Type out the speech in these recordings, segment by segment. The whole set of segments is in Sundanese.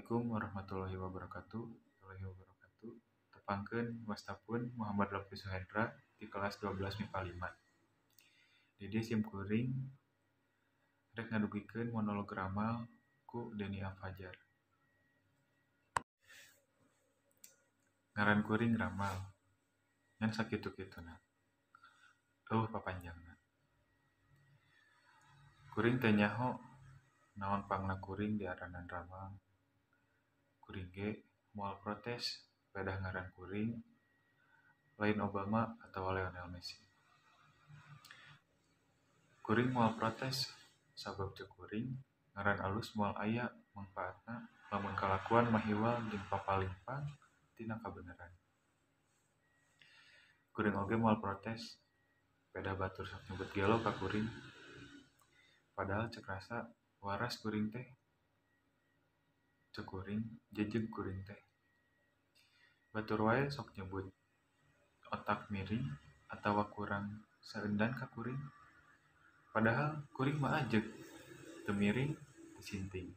Assalamualaikum warahmatullahi wabarakatuh. Tepangkeun wasta pun Muhammad Lutfi Suhendra di kelas 12 MIPA 5. Di dieu sim kuring rek ngadugikeun monolog ramal ku Deni A. Fajar. Ngaran kuring ramal, ngan sakitu-kituna. Eueuh papanjangna. Kuring teu nyaho naon pangna kuring diaranan ramal. Kuring ge moal protes pedah ngaran kuring lain Obama atawa Lionel Messi. Kuring moal protes sabab ceuk kuring ngaran alus moal aya mangpaatna lamun kalakuan mahiwal jeung papalingpang tina kabeneran. Kuring oge moal protes pedah batur sok nyebut gelo ka kuring. Padahal ceuk rasa waras kuring teh, ceuk kuring jejeg kuring teh. Batur wae sok nyebut otak miring atawa kurang saendan ka kuring. Padahal kuring mah ajeg, teu miring, teu sinting.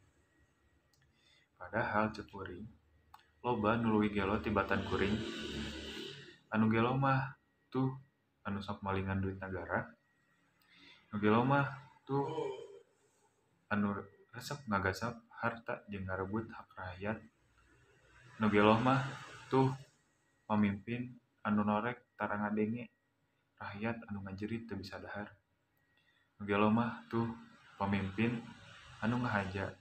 Padahal ceuk kuring loba nu leuwih gelo tibatan kuring. Anu gelo mah tuh anu sok malingan duit nagara. Nu gelo mah tuh anu resep ngagasap harta jeung ngarebut hak rakyat. Nu gelo mah tuh pamimpin anu norek tara ngadenge rakyat anu ngajerit teu bisa dahar. Nu gelo mah tuh pamimpin anu ngahaja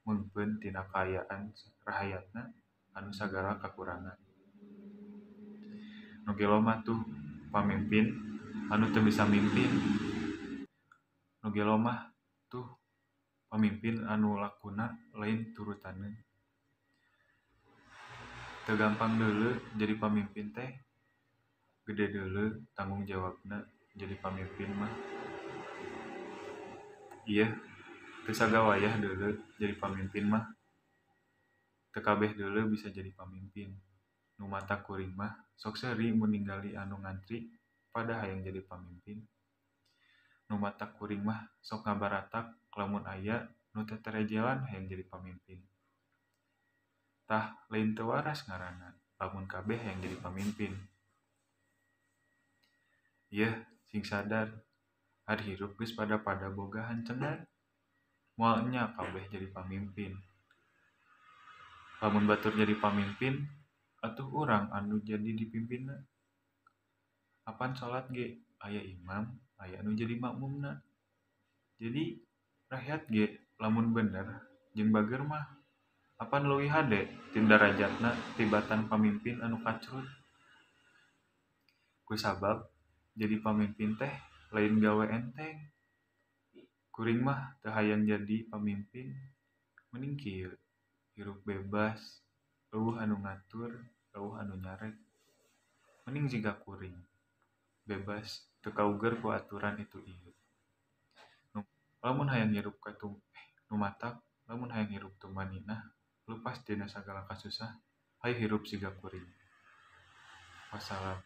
meungpeun tina kaayaan rahayatna anu sagala kakurangan. Nu gelo mah tuh pamimpin anu teu bisa mimpin. Nu gelo mah tuh pamimpin anu lakuna lain turutaneun. Teu gampang deuleu jadi pamimpin teh, gede deuleu tanggung jawabna jadi pamimpin mah. Ieu teu sagawayah deuleu jadi pamimpin mah. Teu kabeh deuleu bisa jadi pamimpin. Nu matak kuring mah sok seuri mun ningali anu ngantri pada hayang jadi pamimpin. Nu matak kuring mah sok ngabaratak lamun aya nu teterejelan hayang jadi pamimpin. Tah lain teu waras ngaranna lamun kabeh hayang jadi pamimpin. Yeuh sing sadar ari hirup geus pada-pada boga hancengan. Moal enya kabeh jadi pamimpin. Lamun batur jadi pamimpin atuh urang anu jadi dipimpinna. Apan salat ge aya imam, aya anu jadi makmumna. Jadi rakyat ge lamun bener jeung bager mah apan leuwih hade ti darajatna tibatan pamimpin anu kacrut. Kusabab jadi pamimpin teh lain gawe enteng. Kuring mah teu hayang jadi pamimpin, mending kieu hirup bebas, eueuh anu ngatur, eueuh anu nyarek. Mending jiga kuring bebas teu kauger ku aturan itu ieu. Lamun hayang hirup nu matak, lamun hayang hirup tumaninah, leupas tina sagala kasusah, hayu hirup siga kuring. Wassalam.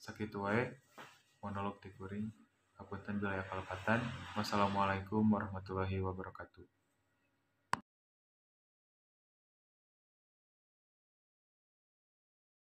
Sakitu wae monolog ti kuring. Hapunten bila aya kalepatan. Wassalamualaikum warahmatullahi wabarakatuh.